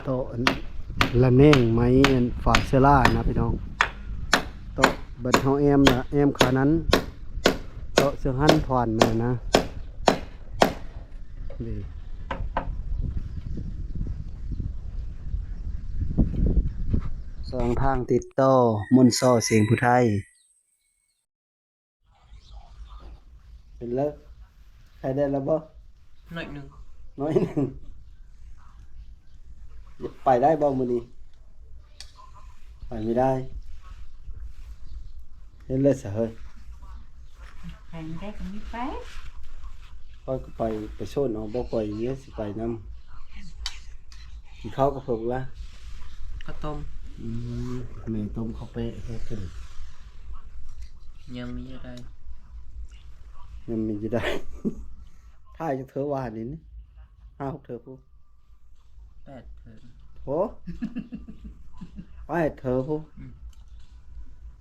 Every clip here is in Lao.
ໂຕະອັນລະແນງໄມ້ອັນຝາເຊື້ອລານະພີ່ນ້ອງ. ໂຕະບັດເຮົາແອ້ມນະ ແອ້ມຂານັ້ນ ໂຕະເຊິ່ງຫັນຜ່ານແມ່ນນະ. ນີ້ ຊ່ອງທາງຕິດຕໍ່ ມົນຊໍ ສຽງຜູ້ໄທ. ເຫັນແລ້ວ ໄຂ້ແດ່ແລ້ວບໍ່? ໜ້ອຍໜຶ່ງ ໜ້ອຍໜຶ່ງ. ໄປໄດ້ບໍ່ມື້ນີ້? ໄປບໍ່ໄດ້. ເຮັດແລ້ວຊະເຮີ້ຍ. ໄປບໍ່ໄດ້ກໍມີໄປ. ຂ້ອຍກໍໄປ ໄປໂຊນເອົາບໍ່ ຂ້ອຍນີ້ຊິໄປນຳ. ກິນເຂົ້າກັບເພິ່ນລະ? ເຂົ້າຕົ້ມ. ອືມ ແມ່ຕົ້ມເຂົ້າແປະໃຫ້ກິນ. ຍັງມີຢູ່ໃດ? ຍັງມີຢູ່ໃດ? ຖ່າຍຈັກເທື່ອວານນີ້? ຫ້າຫົກເທື່ອພຸ້ນ. ແປດເທີ. ໂອ້ ແປດເທີພຸ້ນ. ອືມ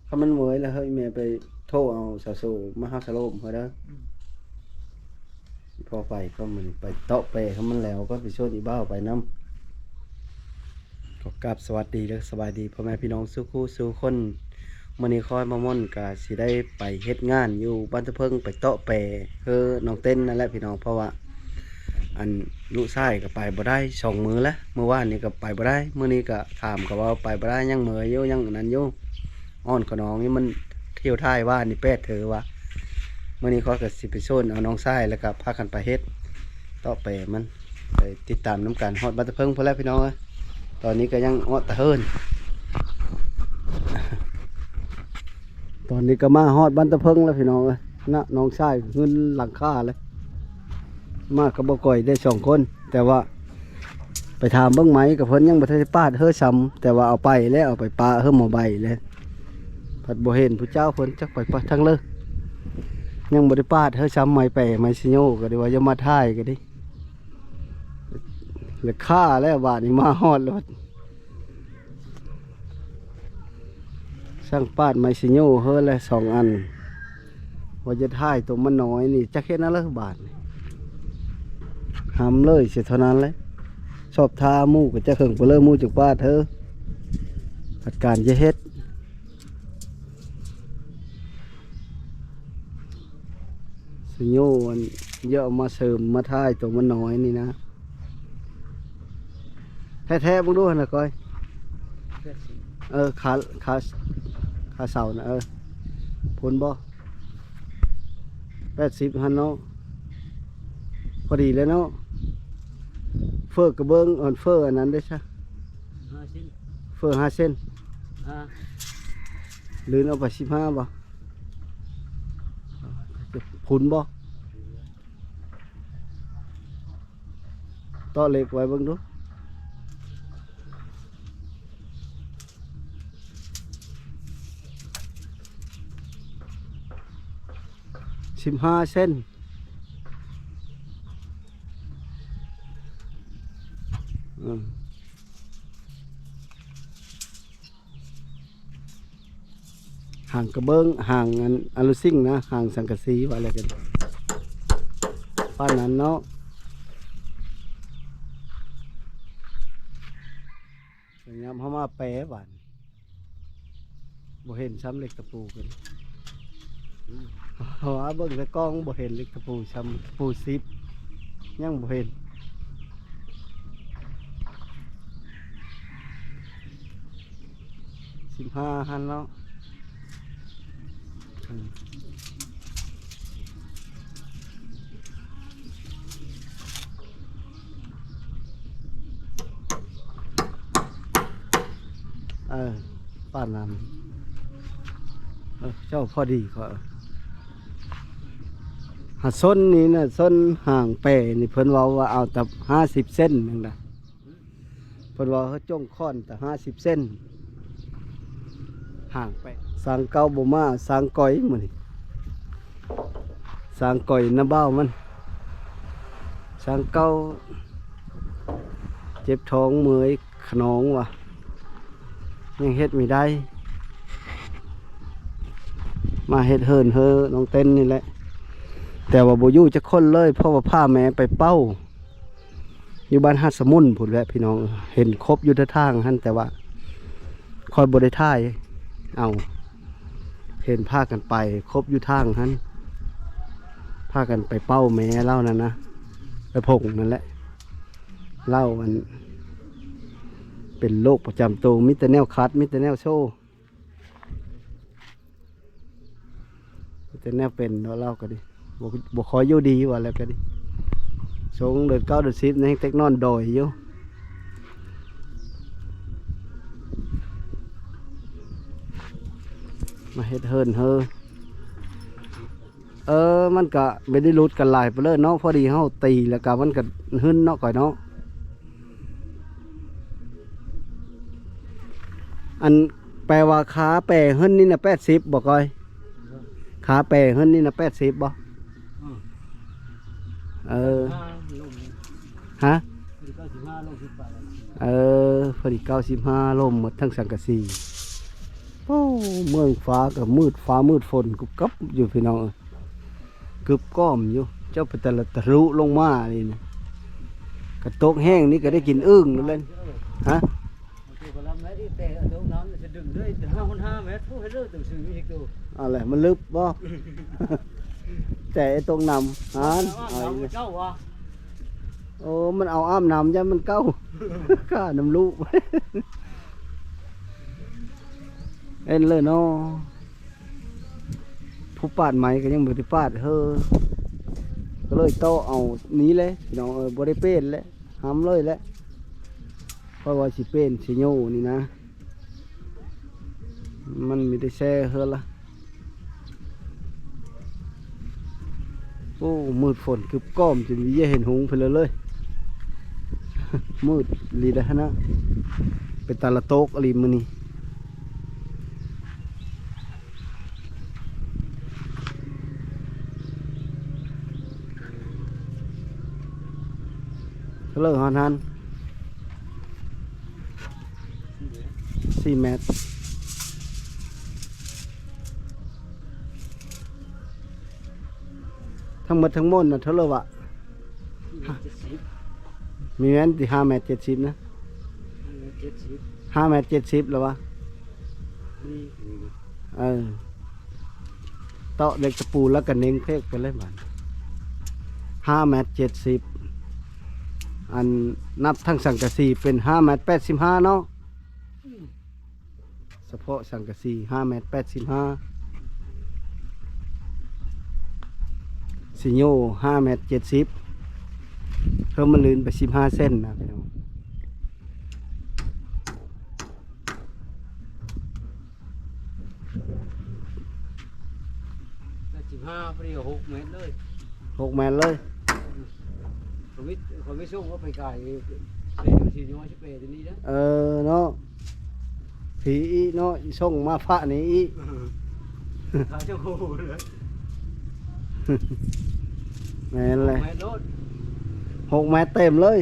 ຄັນມັນເມີຍແລ້ວ ເຮີ້ຍ ແມ່ໄປໂທເອົາສາວໂສມາຫາສະໂລມເຮີ້ຍເດີ. ອືມ ພໍໄປກໍມື້ນີ້ໄປເຕາະແປໃຫ້ມັນແລ້ວ ກໍໄປຊວນອີ່ບ່າວໄປນຳ. ຂໍກາບສະຫວັດດີ ແລະ ສະບາຍດີພໍ່ແມ່ພີ່ນ້ອງສູ່ຄູ່ສູ່ຄົນ. ມື້ນີ້ຂ້ອຍມາມ່ອນກະຊິໄດ້ໄປເຮັດງານຢູ່ບ້ານຕະເພິງ ໄປເຕາະແປເຮີ້ນ້ອງເຕັ້ນນັ້ນແຫຼະພີ່ນ້ອງ. ເພາະວ່າ ອັນ ລູກຊາຍກໍໄປບໍ່ໄດ້ສອງມື້ແລ້ວ, ມື້ວານນີ້ກໍໄປບໍ່ໄດ້, ມື້ນີ້ກໍຖາມກໍວ່າໄປບໍ່ໄດ້, ຍັງເມີຍຢູ່, ຍັງອັນນັ້ນຢູ່, ອ້ອນຂະໜອງຢູ່, ມັນທ່ຽວຖ່າຍວານນີ້ແປດເທື່ອວ່າ. ມື້ນີ້ຂ້ອຍກໍຊິໄປໂຊນເອົານ້ອງຊາຍ ແລ້ວກໍພາກັນໄປເຮັດເຕາະແປມັນ. ໄປຕິດຕາມນຳກັນ ຮອດບ້ານຕະເພິງພຸ້ນແຫຼະພີ່ນ້ອງເອີຍ. ຕອນນີ້ກໍຍັງເອາະຕະເຫີນ ຕອນນີ້ກໍມາຮອດບ້ານຕະເພິງແລ້ວພີ່ນ້ອງເອີຍ. ນະ ນ້ອງຊາຍຂຶ້ນຫຼັງຄາເລີຍ. ມາກັບບໍ່ກ້ອຍໄດ້ສອງຄົນ, ແຕ່ວ່າໄປຖາມເບິ່ງໄມ ກໍເພິ່ນຍັງບໍ່ທັນໄດ້ປາດເຮີ້ຊ້ຳ, ແຕ່ວ່າເອົາໄປແລ້ວ, ເອົາໄປປະເຮີ້ໝໍໃບແລ້ວ. ພັດບໍ່ເຫັນຜູ້ເຈົ້າເພິ່ນຈັກໄປປະທາງເລີ. ຍັງບໍ່ໄດ້ປາດເຮີ້ຊ້ຳ ໄມແປ ໄມຊິໂຍ ກໍໄດ້ວ່າຢ່າມາຖ່າຍກໍດີ. ແລ້ວຂ້າແລ້ວບາດນີ້ມາຮອດແລ້ວ ຊ່າງປາດໄມຊິໂຍເຮີ້ແລະສອງອັນ ວ່າຈະຖ່າຍໂຕມັນນ້ອຍນີ້ ຈັກເຮັດແນວໃດບາດນີ້. ຫຳເລີຍເສຍເທົ່ານັ້ນແຫຼະ. ຊອບທ່າໝູ່ກໍຈັກເຫິງປານເລີໝູ່ຈຶ່ງປາດເຮີ້. ຈັດການຈະເຮັດ ຊິໂຍອັນເຍາະມາເສີມມາຖ່າຍໂຕມັນນ້ອຍນີ້ນະ. ແທ້ໆ ເບິ່ງດູຫັ້ນນະກ້ອຍ. ເອີ ຂາ ຂາ ຂາເສົານະ. ເອີ ພຸ້ນບໍ່? ແປດສິບຫັ້ນເນາະ. ພໍດີແລ້ວເນາະ. ເຟີກະເບິ່ງ ອັນເຟີອັນນັ້ນເດ້ຊະ. ຫ້າເຊັນ ເຟີຫ້າເຊັນ. ອ່າ ລື່ນເອົາໄປສິບຫ້າບໍ່? ພຸ້ນບໍ່? ເຕາະເຫຼັກໄວ້ເບິ່ງດູ. ສິບຫ້າເຊັນ. ອືມ ຫາງກະເບື້ອງ ຫາງອັນ ອາລູຊິງນະ ຫາງສັງກະສີວ່າແລ້ວກັນ ປານນັ້ນເນາະ. ຍາມເຮົາມາແປບາດນີ້ ບໍ່ເຫັນຊ້ຳເຫຼັກຕະປູເພິ່ນ. ເຮົາວ່າເບິ່ງໃສ່ກ້ອງບໍ່ເຫັນເຫຼັກຕະປູຊ້ຳ ຕະປູສິບ ຍັງບໍ່ເຫັນ. ສິບຫ້າຫັ້ນເນາະ. ເອີ ປານນັ້ນ. ເອີ ເຈົ້າພໍດີຂ້ອຍ. ຫາຊົນນີ້ນະ ຊົນຫາງແປນີ້ ເພິ່ນເວົ້າວ່າເອົາແຕ່ຫ້າສິບເຊັນໜຶ່ງນະ. ເພິ່ນວ່າເຮົາຈົ່ງຄ້ອນແຕ່ຫ້າສິບເຊັນ ຫາງແປະ. ສາງເກົ່າບໍ່ມາ ສາງກ່ອຍມື້ນີ້ ສາງກ່ອຍນຳບ່າວມັນ. ສາງເກົ່າເຈັບທ້ອງເມື່ອຍຂະໜອງວ່າ ຍັງເຮັດມີໄດ້. ມາເຮັດເຮືອນເຮີນ້ອງເຕັ້ນນີ້ແຫຼະ ແຕ່ວ່າບໍ່ຢູ່ຈັກຄົນເລີຍ ເພາະວ່າພາແມ່ໄປເປົ່າ. ຢູ່ບ້ານຫາດສະໝຸນພຸ້ນແຫຼະພີ່ນ້ອງ. ເຫັນຄົບຢູ່ແຕ່ທາງຫັ້ນ ແຕ່ວ່າຂ້ອຍບໍ່ໄດ້ຖ່າຍເອົາ. ເຫັນພາກັນໄປຄົບຢູ່ທາງຫັ້ນ ພາກັນໄປເປົ້າແມ່ລາວນັ້ນນະ ໄປພົງນັ້ນແຫຼະ. ລາວອັນ ເປັນໂລກປະຈຳໂຕ ມີແຕ່ແນວຂັດ ມີແຕ່ແນວໂຊ ມີແຕ່ແນວເປັນເນາະ. ລາວກໍດີ ບໍ່ ບໍ່ຄ່ອຍຢູ່ດີວ່າແລ້ວກໍດີ. ຊ່ວງເດືອນເກົ້າເດືອນສິບຍັງແຕກນອນດອຍຢູ່ ມາເຮັດເຮືອນເຮີ. ເອີ ມັນກະບໍ່ໄດ້ຫຼຸດກັນຫຼາຍປານໃດເນາະ ພໍດີເຮົາຕີແລ້ວກະມັນກະຫຶນເນາະ ຂ້ອຍເນາະ. ອັນ ແປວ່າຄາແປເຮືອນນີ້ນະ ແປດສິບບໍ່ ກ້ອຍ? ຄາແປເຮືອນນີ້ນະ ແປດສິບບໍ່? ເອີ ຮະ? ເອີ ພໍດີເກົ້າສິບຫ້າ ລົມໝົດທັງສັງກະສີ. ໂອ້ ເມືອງຟ້າກໍມືດ ຟ້າມືດຝົນກຸບກັບຢູ່ພີ່ນ້ອງເອີຍ. ກຶບກ້ອມຢູ່ ເຈົ້າໄປແຕ່ລະທະລຸລົງມານີ້ນະ. ກະຕົກແຮງນີ້ກໍໄດ້ກິນອຶ່ງນັ້ນແຫຼະ. ຮະ? ເອົາແຫຼະ ມັນລຶບບໍ່? ແຕ່ຕົກນ້ຳຫັ້ນ ເອົາອີກແລ້ວ. ໂອ້ ມັນເອົາອາບນ້ຳ ຢ້ານມັນເກົ່າ ຂ້ານ້ຳລຸ ເຫັນເລີຍເນາະ. ຜູ້ປາດໄມ້ກໍຍັງບໍ່ໄດ້ປາດເຮີ ກໍເລີຍຕໍ່ເອົານີ້ແຫຼະພີ່ນ້ອງເອີຍ. ບໍ່ໄດ້ເປນແຫຼະ ຫ້ຳເລີຍແຫຼະ. ເພາະວ່າຊິເປນຊິໂຍນີ້ນະ ມັນມີແຕ່ແຊ່ເຮີລະ. ໂອ້ ມືດຝົນກຶບກ້ອມຈົນບໍ່ເຫັນຮຸ່ງເພິ່ນເລີຍ. ມືດອີ່ຫຼີເດ້ຫັ້ນນະ ເປັນຕາລະຕົກອີ່ຫຼີມື້ນີ້. ເລີກຮອດຫັ້ນ ສີ່ແມັດ ທັງໝົດທັງມວນນະ ເທົ່າໃດວະ? ເຈັດສິບ ມີແມ່ນຕິ ຫ້າແມັດເຈັດສິບນະ ຫ້າແມັດເຈັດສິບ ຫ້າແມັດເຈັດສິບແລ້ວວະ? ມີ ເອີ ຕອກເຫຼັກຕະປູແລ້ວກໍເນັ່ງເພກໄປເລີຍບາດ ຫ້າແມັດເຈັດສິບ. ອັນ ນັບທັງສັງກະສີເປັນຫ້າແມັດແປດສິບຫ້າເນາະ. ສະເພາະສັງກະສີ ຫ້າແມັດແປດສິບຫ້າ ຊິໂຍ ຫ້າແມັດເຈັດສິບ ເພີ່ມມາລື່ນໄປສິບຫ້າເຊັນນະພີ່ນ້ອງ. ແປດສິບຫ້າ ພໍດີ ຫົກແມັດເລີຍ ຫົກແມັດເລີຍ. ເຂົາມີ ເຂົາມີສົ່ງວ່າໄປກາຍ ໄປຢູ່ທີ່ຍອດ ຊິໄປທີ່ນີ້ນະ. ເອີເນາະ ຜີອີກເນາະ ສົ່ງມາພະນີ້ອີກ ຂາຍເຈົ້າໂຄເລີຍ. ແມ່ນແຫຼະ ຫົກແມັດໂລດ ຫົກແມັດເຕັມເລີຍ.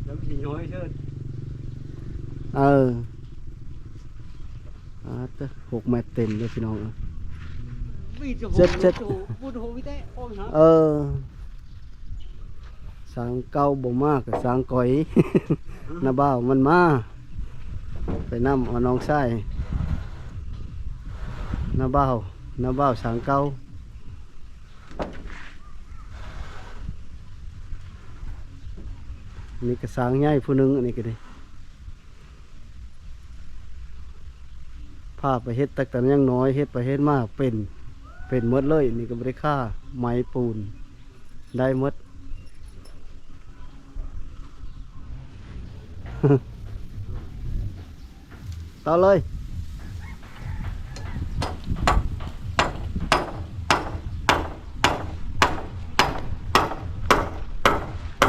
ແລ້ວມັນຊິຍ້ອຍເສີດ ເອີ. ອາດເຕີ ຫົກແມັດເຕັມເດີພີ່ນ້ອງເອີຍ. ເຈັດ ເຈັດ ເອີ ສາງເກົ່າບໍ່ມາກໍສາງກ່ອຍ ນ້າບ່າວມັນມາ ໄປນຳເອົານ້ອງຊາຍ ນ້າບ່າວ ນ້າບ່າວສາງເກົ່າ. ນີ້ກໍສາງໃຫຍ່ຜູ້ໜຶ່ງ ອັນນີ້ກໍດີ. ພາໄປເຮັດຕັ້ງແຕ່ຍັງນ້ອຍ ເຮັດໄປເຮັດມາເປັນ ເປັນໝົດເລີຍ. ນີ້ກໍບໍ່ໄດ້ຄ່າໄມ້ປູນ ໄດ້ໝົດ. ຕໍ່ເລີຍ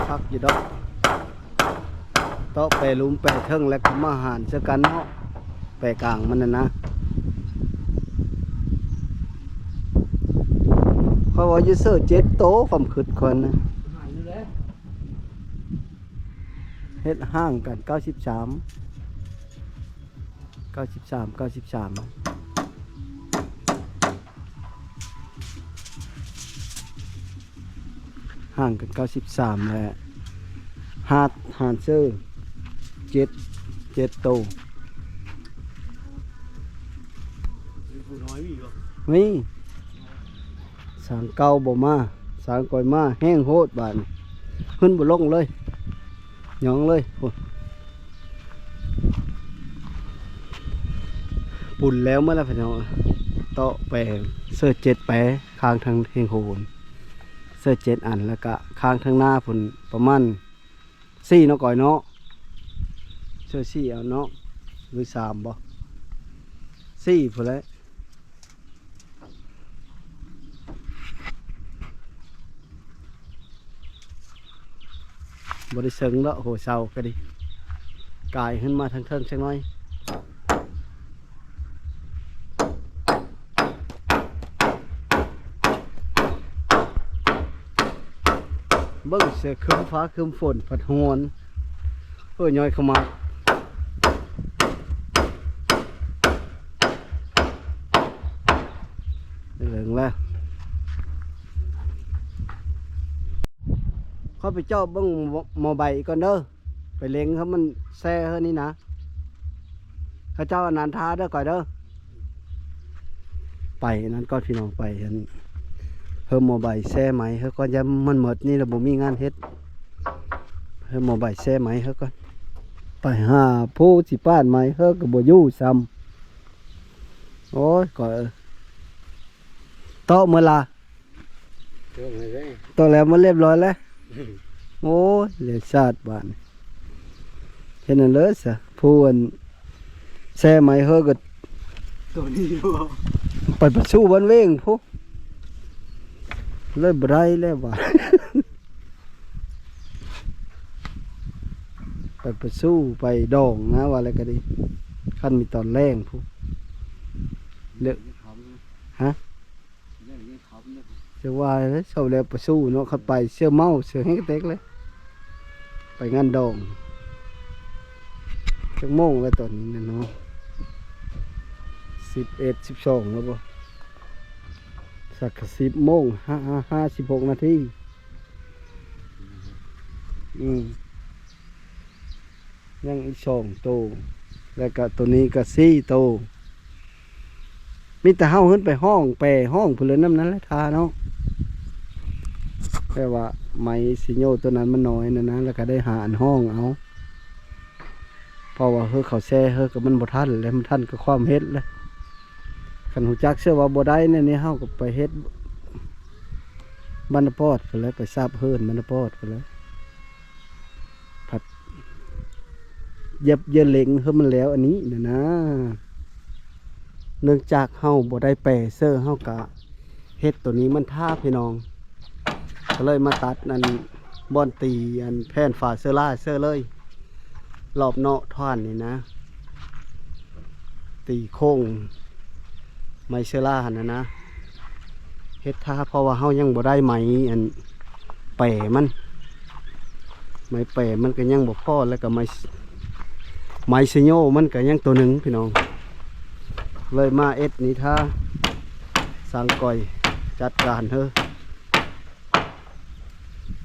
ຄັກຢູ່ດອກ. ເຕາະແປລຸ່ມແປເທິງ ແລ້ວກໍມາຫານໃສ່ກັນເນາະ ແປກາງມັນຫັ້ນນະ. ຂ້ອຍວ່າຢູ່ເຊີເຈັດໂຕ ຄວາມຄິດຂ້ອຍນະ ເຮັດຫ່າງກັນເກົ້າສິບສາມ ເກົ້າສິບສາມ ເກົ້າສິບສາມ. ຫ ຫ່າງກັນເກົ້າສິບສາມ ແລະ ຮາດ ຮານເຊີ ເຈັດ ເຈັດໂຕ. ມີ ສາງເກົ່າບໍ່ມາ ສາງກ່ອຍມາ ແຮງໂພດບາດນີ້ ຂຶ້ນບໍ່ລົງເລີຍ ຫຍັງເລີຍ ໂອ້ ປຸ້ນແລ້ວໝົດແລ້ວພີ່ນ້ອງ. ເຕາະແປ ເຊີເຈັດແປ ຄ້າງທາງເຮງໂຮນ ເຊີເຈັດອັນ ແລ້ວກະຄ້າງທາງໜ້າພຸ້ນປະມານສີ່ເນາະ ກ້ອຍເນາະ ເຊີສີ່ເອົາເນາະ ຫຼືສາມບໍ່ ສີ່ພຸ້ນແຫຼະ. ບໍ່ໄດ້ເຊິ່ງດອກ ຫົວເສົາກະດີ ກາຍຂຶ້ນມາທາງເທິງຈັກໜ້ອຍ. ເບິ່ງເສືອ ຄຶ້ມຟ້າຄຶ້ມຝົນ ພັດຮອນ ເອີ ຍ້ອຍເຂົ້າມາ ເບິ່ງແລ້ວ ຂ້ອຍໄປເຈາະເບິ່ງໝໍ້ໃບກ່ອນເດີ ໄປເລັງເຮົາມັນແຊ່ເຮົານີ້ນະ ເຂົາເຈົ້າອັນນັ້ນຖ້າເດີ ກ້ອຍເດີ ໄປອັນນັ້ນກ່ອນພີ່ນ້ອງ ໄປອັນ ເຮີມໝໍ້ໃບແຊ່ໄມ້ເຮົາກ່ອນ ຢ່າມັນໝົດນີ້ລະບໍ່ມີງານເຮັດ ເຮີມໝໍ້ໃບແຊ່ໄມ້ເຮົາກ່ອນ ໄປຫາຜູ້ຊິປາດໄມ້ເຮົາກະບໍ່ຢູ່ຊ້ຳ. ໂອ້ຍ ກ້ອຍເອີຍ ເຕາະເມື່ອລະ ໂຕແລ້ວ ໂຕແລ້ວ ມັນລຽບຮ້ອຍແລ້ວ ໂອ້ຍ ເລວຊາດບາດນີ້ ເຮັດແນວເລີຊະ ຜູ້ອັນແຊ່ໄມ້ເຮີກະ ໂຕນີ້ ໄປປະຊູ້ບ້ານເວງພຸ້ນ ເລີຍບໍ່ໄດ້ແລ້ວບາດ ໄປປະຊູ້ໄປດອງນະ ວ່າແລ້ວກະດີ ຄັນມີຕອນແລງພຸ້ນ ເລີຍ ຮະ ຈັ່ງວ່າແຫຼະ ເຊົາແລ້ວປະຊູ້ເນາະ ຄັນໄປເຊື່ອເມົາ ເຊື່ອແຮງກະແຕກເລີຍ ໄປງານດອງ ຈັກໂມງແລ້ວຕອນນີ້ນະເນາະ ສິບເອັດ ສິບສອງແລ້ວບໍ່ ສັກກະສິບໂມງ ຫ້າ ຫ້າ ຫ້າສິບຫົກນາທີ ອືມ ຍັງອີກສອງໂຕ ແລ້ວກະໂຕນີ້ກະສີ່ໂຕ ມີແຕ່ເຮົາຂຶ້ນໄປຮ້ອງແປຮ້ອງພຸ້ນແຫຼະ ນຳນັ້ນແຫຼະທ່າເນາະ ແຕ່ວ່າໄມ້ຊິໂຍໂຕນັ້ນມັນນ້ອຍນັ້ນນະ ແລ້ວກະໄດ້ຫາອັນຮ້ອງເອົາ ເພາະວ່າເຮີເຂົາແຊ່ເຮີກະມັນບໍ່ທັນແຫຼະ ມັນທັນກະຄວາມເຮັດແຫຼະ ຄັນຮູ້ຈັກເຊື່ອວ່າບໍ່ໄດ້ແນວນີ້ ເຮົາກະໄປເຮັດ ບ້ານນາປອດພຸ້ນແຫຼະ ໄປສາບເຮີນບ້ານນາປອດພຸ້ນແຫຼະ ພັດຢຽບເຢຍເຫຼັງເຮີມັນແລ້ວອັນນີ້ນະນາ ເນື່ອງຈາກເຮົາບໍ່ໄດ້ແປເຊີ ເຮົາກະເຮັດໂຕນີ້ມັນຖ້າພີ່ນ້ອງ ກະເລີຍມາຕັດອັນ ບ່ອນຕີອັນແຜ່ນຝາເຊີລາເຊີເລີຍ ລອບນອກທ່ານນີ້ນະ ຕີໂຄ້ງໄມ້ເຊີລາຫັ້ນນະນະ ເຮັດຖ້າ ເພາະວ່າເຮົາຍັງບໍ່ໄດ້ໄມ້ອັນແປມັນ ໄມ້ແປມັນກະຍັງບໍ່ພໍ ແລ້ວກະໄມ້ ໄມ້ຊິໂຍມັນກະຍັງໂຕໜຶ່ງພີ່ນ້ອງ ເລີຍມາເອັດນີ້ຖ້າ ຊ່າງກ້ອຍຈັດການເຮີ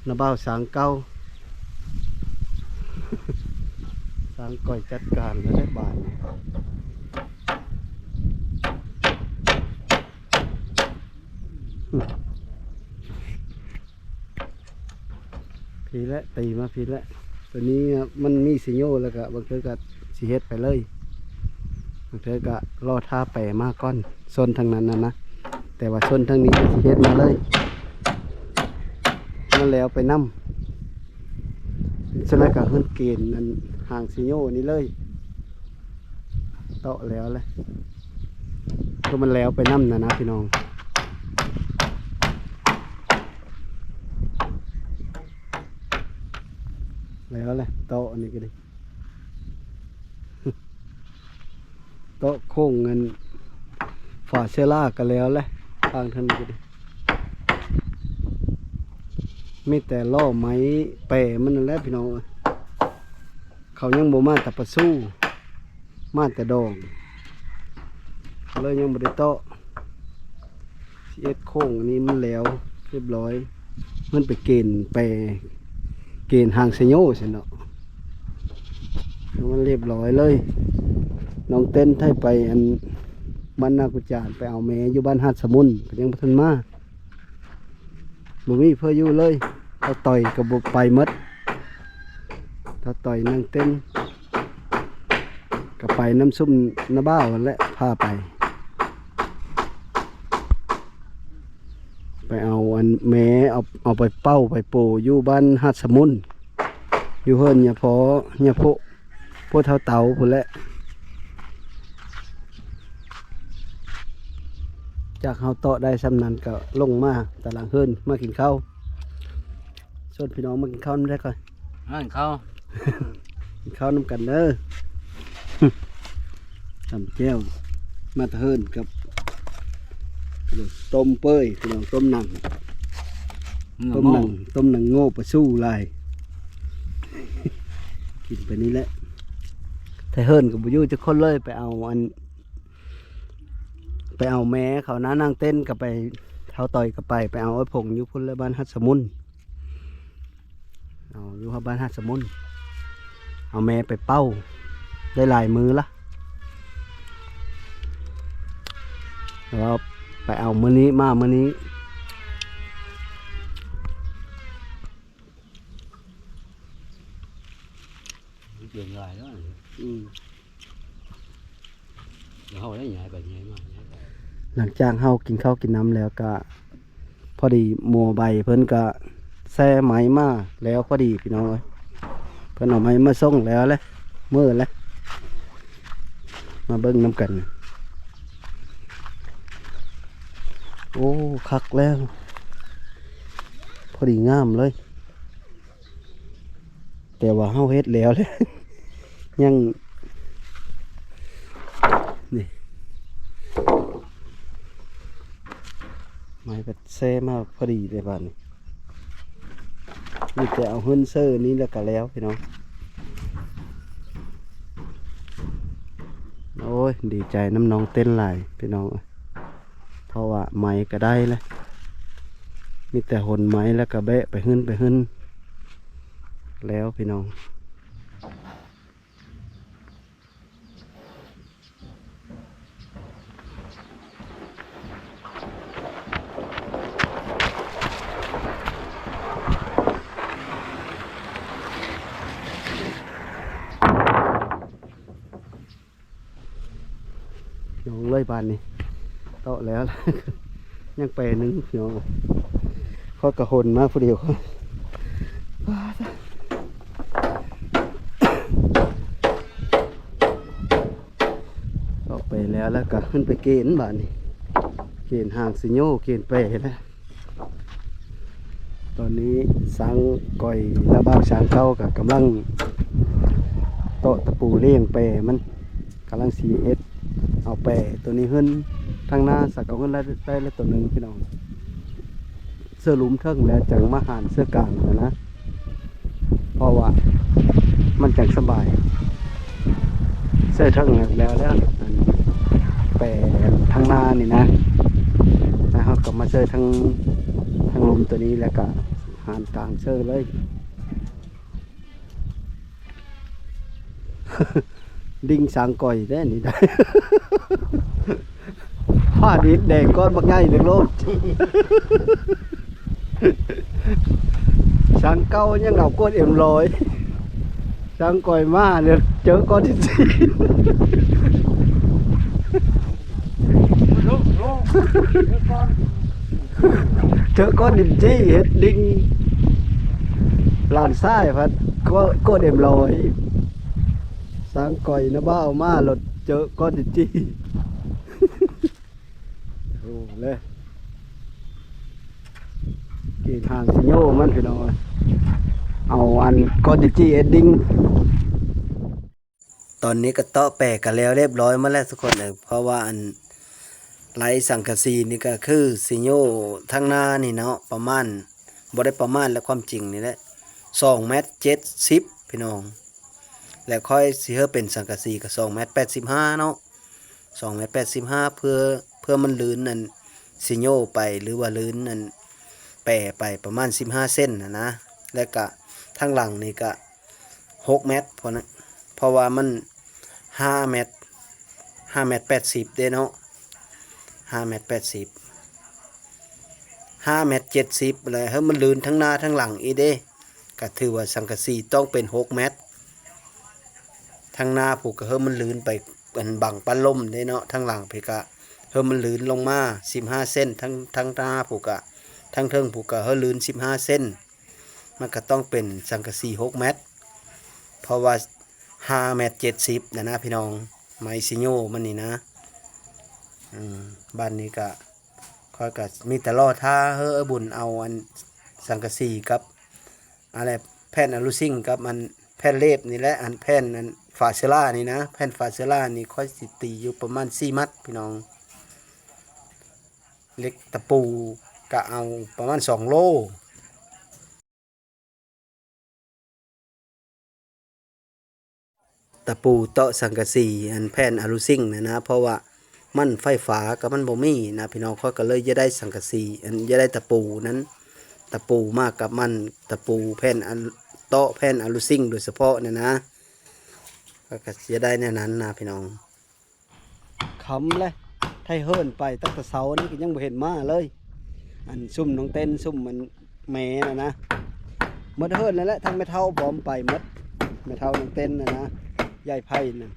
ນະບ່າວຊ່າງເກົ່າ ຊ່າງກ້ອຍຈັດການແລ້ວເດ້ບາດນີ້ ພີ້ແຫຼະ ຕີມາພີ້ແຫຼະ ໂຕນີ້ມັນມີຊິໂຍ ແລ້ວກະບາງເທື່ອກະຊິເຮັດໄປເລີຍ ບາງເທື່ອກະລໍຖ້າແປມາກ່ອນ ໂຊນທາງນັ້ນນະນະ ແຕ່ວ່າໂຊນທາງນີ້ຊິເຮັດມາເລີຍ ມັນແລ້ວໄປນຳ ສະນັ້ນກະເຮີນເກນອັນຫາງຊິໂຍນີ້ເລີຍ ເຕາະແລ້ວແຫຼະ ຄືມັນແລ້ວໄປນຳນະນະພີ່ນ້ອງ ແລ້ວແຫຼະ ເຕາະອັນນີ້ກະດີ ເຕາະໂຄ້ງອັນຝາເຊື້ອລາກະແລ້ວແຫຼະ ທາງທາງນີ້ກະດີ ມີແຕ່ລໍ້ໄມ້ແປມັນນັ້ນແຫຼະພີ່ນ້ອງເອີຍ ເຂົາຍັງບໍ່ມາແຕ່ປະຊູ ມາແຕ່ດອງ ເລີຍຍັງບໍ່ໄດ້ເຕາະ ສິເອັດໂຄ້ງອັນນີ້ມັນແລ້ວຮຽບຮ້ອຍ ມັນໄປເກນ ໄປເກນຫາງຊະໂຍຊັ້ນເນາະ. ມັນຮຽບຮ້ອຍເລີຍ. ນ້ອງເຕັ້ນໄທໄປອັນບ້ານນາກຸຈານ ໄປເອົາແມ່ຢູ່ບ້ານຫາດສະໝຸນ ກໍຍັງບໍ່ທັນມາ. ບໍ່ມີເພື່ອຢູ່ເລີຍ. ທ້າວຕ້ອຍກໍບໍ່ໄປໝົດ. ທ້າວຕ້ອຍ ນາງເຕັ້ນ ກໍໄປນຳຊຸມນ້າບ່າວຫັ້ນແຫຼະ ພາໄປ. ໄປເອົາອັນແມ່ ເອົາ ເອົາໄປເປົ່າໄປໂປຢູ່ບ້ານຫາດສະໝຸນ ຢູ່ເຮືອນຍາພໍ່ ຍາໂພ ພວກເຖົ້າເຕົາພຸ້ນແຫຼະ. ຈາກເຮົາເຕາະໄດ້ຊ່ຳນັ້ນກໍລົງມາຕາລາງເຮືອນ ມາກິນເຂົ້າ ຊວນພີ່ນ້ອງມາກິນເຂົ້ານຳແດ່ກ່ອນ. ມາກິນເຂົ້າ ກິນເຂົ້ານຳກັນເດີ. ຕຳແຈ່ວ ມາແຕ່ເຮືອນກັບ ຕົ້ມເປີຍ ພີ່ນ້ອງ ຕົ້ມໜັງ ຕົ້ມໜັງ ຕົ້ມໜັງໂງ່ປາຊູຫຼາຍ. ກິນໄປນີ້ແຫຼະ. ແຕ່ເຮືອນກໍບໍ່ຢູ່ຈັກຄົນເລີຍ ໄປເອົາອັນ ໄປເອົາແມ່ເຂົານະ. ນາງເຕັ້ນກໍໄປ ທ້າວຕ້ອຍກໍໄປ ໄປເອົາອ້າຍພົງຢູ່ພຸ້ນແຫຼະ ບ້ານຫາດສະໝຸນ. ເອົາຢູ່ຮອດບ້ານຫາດສະໝຸນ ເອົາແມ່ໄປເປົ່າໄດ້ຫຼາຍມື້ລະ ແຕ່ວ່າໄປເອົາມື້ນີ້ ມາມື້ນີ້. ມັນເປັນຫຼາຍແລ້ວ. ອືມ. ດຽວເຮົາໄດ້ຍ້າຍໄປຍ້າຍມາຍ້າຍໄປ. ຫຼັງຈາກເຮົາກິນເຂົ້າກິນນ້ຳແລ້ວກະ ພໍດີໝໍໃບເພິ່ນກະແຊ່ໄມ້ມາແລ້ວພໍດີພີ່ນ້ອງເອີຍ. ເພິ່ນເອົາໄມ້ມາສົ່ງແລ້ວແຫຼະ ມື້ແລ້ວ. ມາເບິ່ງນຳກັນ. ໂອ້ ຄັກແລ້ວ ພໍດີງາມເລີຍ. ແຕ່ວ່າເຮົາເຮັດແລ້ວແຫຼະ ຍັງ ນີ້ ໄມ້ກໍແຊ່ມາພໍດີເດ້ບາດນີ້. ມີແຕ່ເອົາເຮືອນເຊີນີ້ແລ້ວກໍແລ້ວພີ່ນ້ອງ. ໂອ້ຍ ດີໃຈນຳນ້ອງເຕັ້ນຫຼາຍພີ່ນ້ອງເອີຍ. ເພາະວ່າໄມ້ກໍໄດ້ແລ້ວ ມີແຕ່ຫົນໄມ້ແລ້ວກໍແບະໄປເຮືອນໄປເຮືອນແລ້ວພີ່ນ້ອງ. ພີ່ນ້ອງເອີຍ ບາດນີ້ເຕາະແລ້ວ ຍັງແປໜຶ່ງພີ່ນ້ອງ. ຂ້ອຍກະຫົນມາຜູ້ດຽວ ເຕາະແປແລ້ວ ແລ້ວກະຂຶ້ນໄປເກນບາດນີ້ ເກນຫາງຊິໂຍ ເກນແປແລ້ວ. ຕອນນີ້ຊ່າງກ້ອຍ ແລະ ບ່າວຊ່າງເກົ່າກໍກຳລັງເຕາະຕະປູລ້ຽງແປມັນ ກຳລັງຊິເຮັດເອົາແປໂຕນີ້ເຮືອນທາງໜ້າ ສັກເອົາເຮືອນໄດ້ ໄດ້ແລ້ວໂຕໜຶ່ງພີ່ນ້ອງ. ເຊີລຸ່ມເທິງແລ້ວຈັ່ງມາຫານເຊີກາງຫັ້ນນະ ເພາະວ່າມັນຈັ່ງສະບາຍ. ເຊີເທິງແລ້ວ ແລ້ວ ແລ້ວ ອັນ ແປທາງໜ້ານີ້ນະ ແລ້ວເຮົາກໍມາເຊີທາງ ທາງລຸ່ມໂຕນີ້ ແລ້ວກໍຫານກາງເຊີເລີຍ. ດິ່ງຊ່າງກ້ອຍແດ່ນີ້ໄດ້ ຟ້າດິນແດງກ້ອນບັກໃຫຍ່ເລີຍໂລດ. ຊ່າງເກົ່າຍັງເອົາກວດເອັມຮ້ອຍ ຊ່າງກ້ອຍມາແລ້ວເຈີກ້ອນຫີນຈີ່ ເຈີກ້ອນຫີນຈີ່ເຮັດດິ່ງ. ຫຼານຊາຍພັດກວດ ກວດເອັມຮ້ອຍ ຊ່າງກ້ອຍນະ ບ່າວມາລົດເຈີກ້ອນຫີນຈີ່. ໂອ້ ແລະ ເກນຫາງຊິໂຍມັນພີ່ນ້ອງເອີຍ ເອົາອັນກ້ອນຫີນຈີ່ເຮັດດິ່ງ. ຕອນນີ້ກໍເຕາະແປກໍແລ້ວຮຽບຮ້ອຍໝົດແລ້ວທຸກຄົນເອີຍ ເພາະວ່າອັນໄລສັງກະສີນີ້ກໍຄືຊິໂຍທາງໜ້ານີ້ເນາະ ປະມານ ບໍ່ໄດ້ປະມານແຫຼະ ຄວາມຈິງນີ້ແຫຼະ ສອງແມັດເຈັດສິບພີ່ນ້ອງ ແລະ ຂ້ອຍຊິເຮັດເປັນສັງກະສີກໍສອງແມັດແປດສິບຫ້າເນາະ ສອງແມັດແປດສິບຫ້າ ເພື່ອ ເພື່ອມັນລື່ນອັນຊິໂຍໄປ ຫຼືວ່າລື່ນອັນ ແປໄປປະມານສິບຫ້າເຊັນຫັ້ນນະ ແລ້ວກະທາງຫຼັງນີ້ກະຫົກແມັດ ເພາະນະ ເພາະວ່າມັນຫ້າແມັດ ຫ້າແມັດແປດສິບເດ້ເນາະ ຫ້າແມັດແປດສິບ ຫ້າແມັດເຈັດສິບ ແລ້ວໃຫ້ມັນລື່ນທັງໜ້າທັງຫຼັງອີກເດ້ ກະຖືວ່າສັງກະສີຕ້ອງເປັນຫົກແມັດ ທາງໜ້າພຸ້ນກະໃຫ້ມັນລື່ນໄປ ອັນ ບັງປັດລົມເດ້ເນາະ ທາງຫຼັງພີ້ກະໃຫ້ມັນລື່ນລົງມາສິບຫ້າເຊັນ ທັງ ທັງໜ້າພຸ້ນກະ ທັງເທິງພຸ້ນກະໃຫ້ລື່ນສິບຫ້າເຊັນ ມັນກະຕ້ອງເປັນສັງກະສີຫົກແມັດ ເພາະວ່າຫ້າແມັດເຈັດສິບນະນະພີ່ນ້ອງ ໄມ້ຊິໂຍມັນນີ້ນະ ອືມ ບາດນີ້ກະ ຂ້ອຍກະມີແຕ່ລໍຖ້າເຮີ້ອບຸນເອົາອັນສັງກະສີກັບ ອັນແຫຼະ ແຜ່ນອາລູຊິງກັບອັນແຜ່ນເລບນີ້ແຫຼະ ອັນແຜ່ນອັນຝາເຊື້ອລານີ້ນະ ແຜ່ນຝາເຊື້ອລານີ້ຂ້ອຍຊິຕີຢູ່ປະມານສີ່ມັດພີ່ນ້ອງ ເຫຼັກຕະປູກະເອົາປະມານສອງໂລ. ຕະປູເຕາະສັງກະສີ ອັນແຜ່ນອາລູຊິງນະນະ ເພາະວ່າມັນໄຟຟ້າກະມັນບໍ່ມີນະພີ່ນ້ອງ ຂ້ອຍກະເລີຍຢາກໄດ້ສັງກະສີ ອັນຢາກໄດ້ຕະປູນັ້ນ ຕະປູມາກັບມັນ ຕະປູແຜ່ນອັນ ເຕາະແຜ່ນອາລູຊິງໂດຍສະເພາະນະນະ ຂ້ອຍກະຢາກໄດ້ແນວນັ້ນນະພີ່ນ້ອງ. ຄ່ຳແລ້ວ ໄທເຫີນໄປຕັ້ງແຕ່ເຊົ້ານີ້ກະຍັງບໍ່ເຫັນມາເລີຍ ອັນຊຸມນ້ອງເຕັ້ນ ຊຸມອັນແມ່ນະນະ ໝົດເຫີນແລ້ວແຫຼະ ທັງແມ່ເຖົ້າພ້ອມໄປໝົດ ແມ່ເຖົ້ານ້ອງເຕັ້ນນະນະ ຍາຍໄພນະ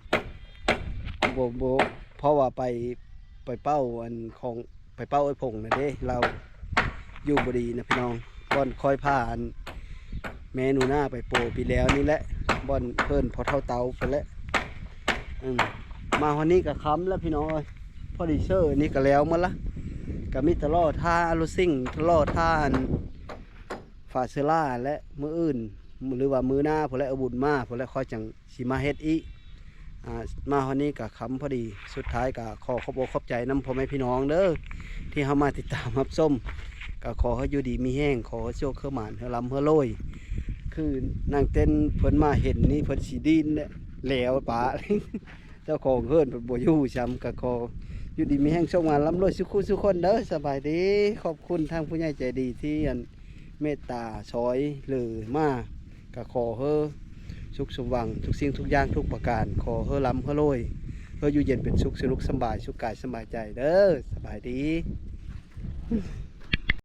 ບໍ່ ບໍ່ ເພາະວ່າໄປ ໄປເປົ້າອັນຂອງ ໄປເປົ້າອ້າຍພົງນະເດ້ ລາວຢູ່ບໍ່ດີນະພີ່ນ້ອງ ບ່ອນຂ້ອຍພາອັນ ແມ່ໜູນາໄປໂປປີແລ້ວນີ້ແຫຼະ ບ່ອນເຮືອນພໍ່ເຖົ້າເຕົາພຸ້ນແຫຼະ ອືມ ມາຮອດນີ້ກະຄ່ຳແລ້ວພີ່ນ້ອງເອີຍ ພໍດີເຊີນີ້ກະແລ້ວໝົດລະ ກະມີແຕ່ລໍຖ້າອາລູຊິງ ລໍຖ້າອັນຝາເຊື້ອລາແຫຼະ ມື້ອື່ນ ຫຼືວ່າມື້ໜ້າພຸ້ນແຫຼະ ເອື້ອຍບຸນມາພຸ້ນແຫຼະ ຂ້ອຍຈັ່ງ ຊິມາເຮັດອີກ ອາ ມາຮອດນີ້ກະຄ່ຳພໍດີ ສຸດທ້າຍກະຂໍຂອບອົກຂອບໃຈນຳພໍ່ແມ່ພີ່ນ້ອງເດີ ທີ່ເຮົາມາຕິດຕາມຮັບຊົມ ກະຂໍໃຫ້ຢູ່ດີມີແຮງ ຂໍໃຫ້ໂຊກໃຫ້ໝານ ໃຫ້ລ່ຳໃຫ້ລວຍ ຄືນາງເຕັ້ນເພິ່ນມາເຫັນນີ້ເພິ່ນຊິດິ້ນແຫຼວປາ ເຈົ້າຂອງເຮືອນເພິ່ນບໍ່ຢູ່ຊ້ຳ ກະຂໍຢູ່ດີມີແຮງ ໂຊກໝານ ລ່ຳລວຍສູ່ຄູ່ສູ່ຄົນເດີ ສະບາຍດີ ຂອບຄຸນທາງຜູ້ໃຫຍ່ໃຈດີທີ່ອັນ ເມດຕາຊ່ອຍເຫຼືອມາ ກະຂໍໃຫ້ສຸກສົມຫວັງທຸກສິ່ງທຸກຢ່າງທຸກປະການ ຂໍໃຫ້ລ່ຳໃຫ້ລວຍ ໃຫ້ຢູ່ເຢັນເປັນສຸກ ສະໜຸກສະບາຍ ສຸກກາຍສະບາຍໃຈເດີ ສະບາຍດີ.